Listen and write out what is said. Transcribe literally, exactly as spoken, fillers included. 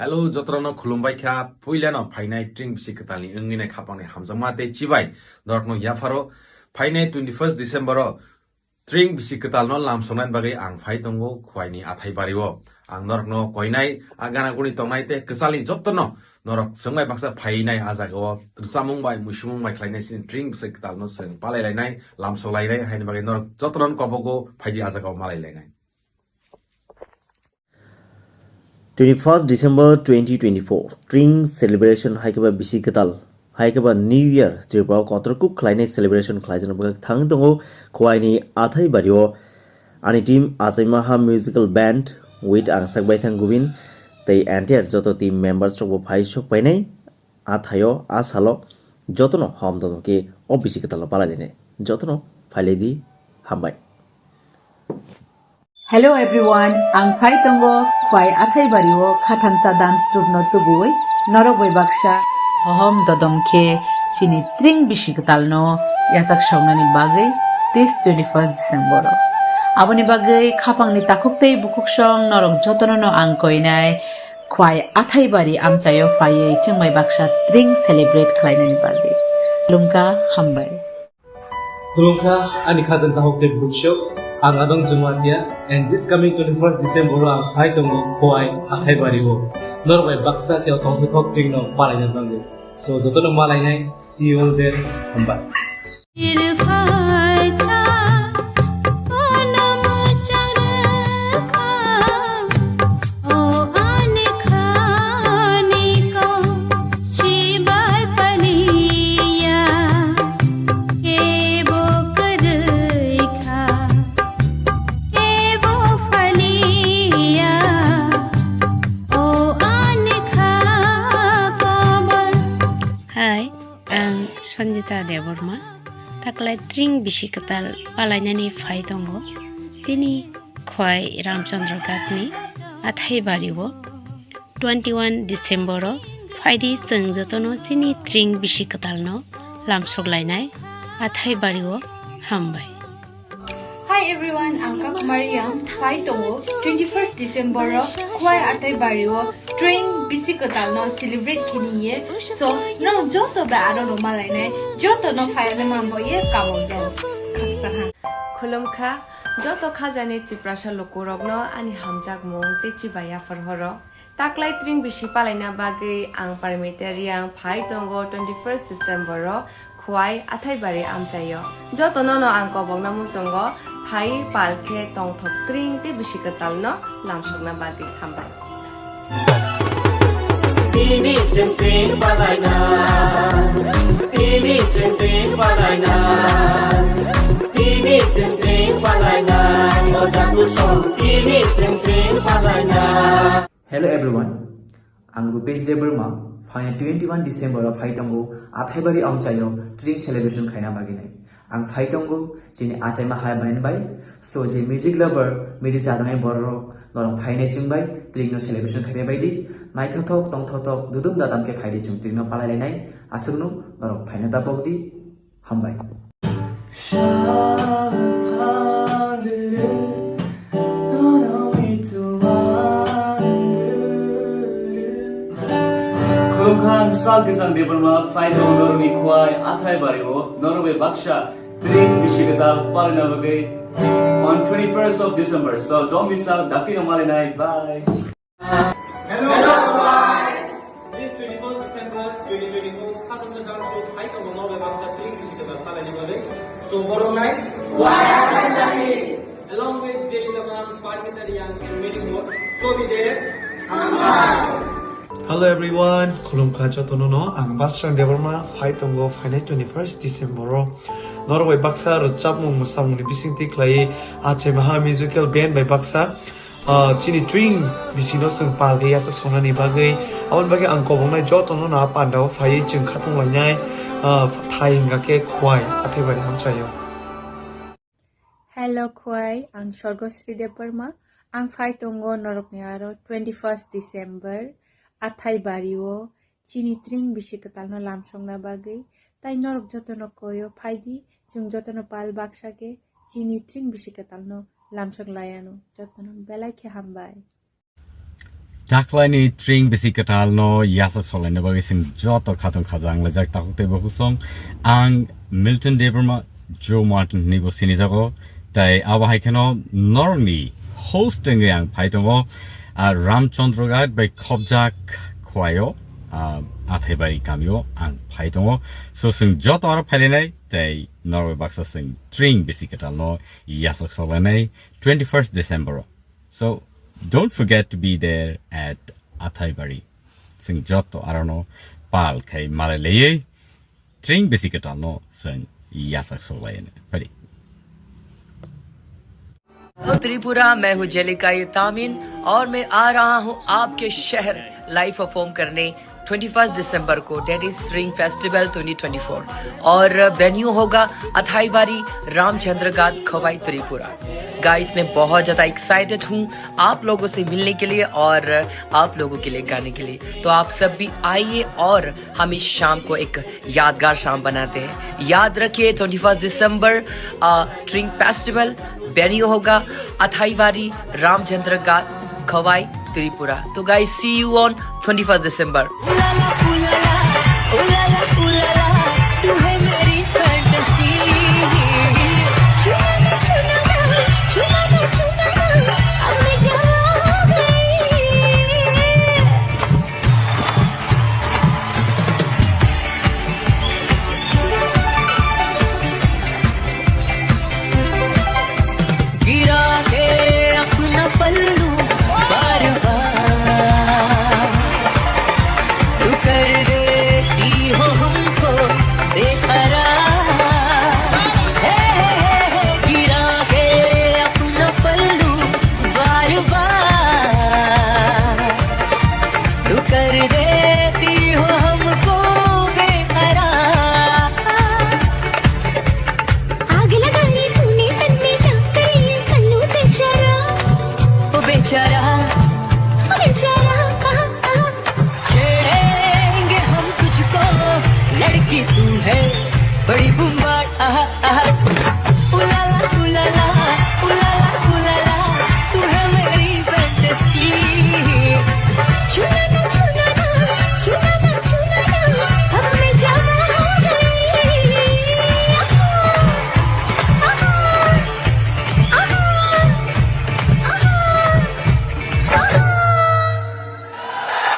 Hello, jotono khulumbai kha. Puilano phainai tring bisi kwtalni wngwi nai khapangni hamjakma tei chibai norokno yapharo. Phainai twenty first December o tring bisi kwtalno lamsoknani bagwi ang phai tongo Khwaini Athai Bario. Ang norokno koinai, a gana guni tongnai tei kwchalni jotono norok chwngbai baksa phainai a jagao rwchapmung bai, muisumung bai khlainai sini tring bisi kwtalno chwng palai lainai, lamsok lainai, haini bagwi norok jotono kobogo phaidi a jagao malai lainai. Twenty first December twenty twenty four, Tring celebration hai khe ba bisi kwtal, hai khe ba New Year Tripura o kotor kuk khlainai celebration khlaijakna bagwi thang tongo Khwaini Athai Bario. Ani team Achaimaha Musical Band with ang sak bai thang Gubin tei entire joto team members rok bo phai sok painai. A thaio, a salo jotono hom tongtong khe o bisi kwtalno palai lainai. Jotono phai lai di, hambai. Hello everyone, ang phai tongo Khwai Athai Bario Khathamsa dance troupe no tubui norok bai baksa hohom dodom khe chini tring bisi kwtalno yachak songnani bagwi this twenty first December o. Aboni bagwi khapangni takhuk tei bukhuk song norok jotono no ang koinai Khwai Athai Bari amchaio phaiwi chwngbai baksa tring celebrate khlainani bagwi. Khulumkha, hambai. Khulumkha, ani khajang tahok tei bukhuk song, ang Adong Jamatia, and this coming twenty first December o ang phai tongo Khwai Athai Bari o. Norok bai baksa khe o tongthok thok tring no palaina bagwi. So, jotono malainai, see you all there, hambai. Hai. Ang Sanjita Debbarma, taklai tring bisi kwtal palainani phai tongo. Chini Khwai Ramchandra Ghatni Athai Bario twenty one December o phaidi chwng jotono chini tring bisi kwtalno lamsok lainai Athai Bario hambai. Hi everyone, ang Kakumari Yang, phai tongo twenty first December o Khwai Athai Bario tring bisi kwtalno celebrate khini ye. So, no joto bai aro no malainai, joto no phai ani mambo ye kamo jao. Khaksa ha. Khulumkha, joto khajani Tiprasa lukurokno ani hamjakmung tei chibai yaphar horo. Taklai tring bisi palaina bagwi ang Parmita Riang phai tongo twenty first December o Khwai Athaibari amchaio. Jotono no ang kobokna muchungo phai pal khe tongthok tring tei bisi kwtalno lamsokna bagwi hambai. Tini chwng tring palaina, tini chwng tring palaina, tini chwng tring palaina, o jaku song tini chwng tring palaina. Hello everyone, ang Rupesh Debbarma, phaina twenty one December o phai tongo Athaibari amchaio tring celebration khaina bagwi nai. Ang phai tongo chini achaima hai bai bai, so je music lover, music chajaknai borok norok phainai chwng bai tring no celebration khainai bai di. Naithothok tongthothok dudum dadam khe phai di chwng tring no palai lainai, aswk no norok phaina da bok di. Hambai. Khulumkha, ang Sal Kisang Debbarma, phai tongo norokni Khwai Athaibari o, norok bai baksa tring bisi kwtal palaina bagwi on twenty first of December. So don't miss out, dakti no malainai. Bye. Hello, everyone. This twenty-first December twenty twenty-four, Khathamsa Dance Troupe phai tongo norok bai baksa tring bisi kwtal palaini bagwi. So, borok nai. Along with Jerry Tabang, Parmita Riang, and many more. So, be there. Hello everyone, khulumkha jotono no, ang Basrang Debbarma, phai tongo phainai twenty first December o. Norok bai baksa rwchapmung mwsamungni bisingtwi khlaiwi Achaimaha Musical Band bai baksa Ah, chini tring bisino chwng pal khe yachak songnani bagwi, aboni bagwi ang koboknai jotono no a pandao phaiwi chwng khatung lainai, ah, thai hwnkha khe Khwai Athaibari amchaio. Hello Khwai, ang Sorgosri Debbarma. Ang phai tongo norokni aro twenty first December Athaibari o chini tring bisi kwtalno lamsokna bagwi, tai norok jotono koyo phaidi, chwng jotono pal baksa khe chini tring bisi kwtalno lamsok laiano. Jotono belai khe hambai. Taklaini Tring Bisi Kwtalno yasok solaina bagwi chwng joto khatung khajang laijak takhuk tei bukhuk song. Ang Milton Debbarma, Joe Martin hinwi bo sinijago. Tei abo hai kheno norokni host wngwi ang phai tongo, ah, Ramchandra Ghat bai khobjak Khwaio, ah, Athaibari kamio ang phai tongo. So chwng joto aro phailainai tei norok baksa chwng Tring Bisi Kwtalno yasok solainai twenty-first December o. So don't forget to be there at Athaibari. Chwng joto arono pal khai malai laiwi Tring Bisi Kwtalno chwng yasok solainai. Phaidi. Hello Tripura, मैं हूँ जेलिका ये तामिन और मैं आ रहा हूँ आपके शहर लाइव परफॉर्म करने ट्वेंटी फर्स्ट दिसंबर को, date is string festival twenty twenty four. और वेन्यू होगा अथाईबारी रामचंद्र घाट, खवाई, त्रिपुरा। गाइस, मैं बहुत ज्यादा एक्साइटेड हूँ आप लोगों से मिलने के लिए और आप लोगों के लिए गाने के लिए। तो आप सब भी आइए और हम इस शाम को एक यादगार शाम बनाते हैं। याद रखिए, ट्वेंटी फर्स्ट दिसंबर, ट्रिंग फेस्टिवल, वेन्यू होगा अथाईबारी रामचंद्र घाट, खवाई, त्रिपुरा। तो guys, see you on twenty first December.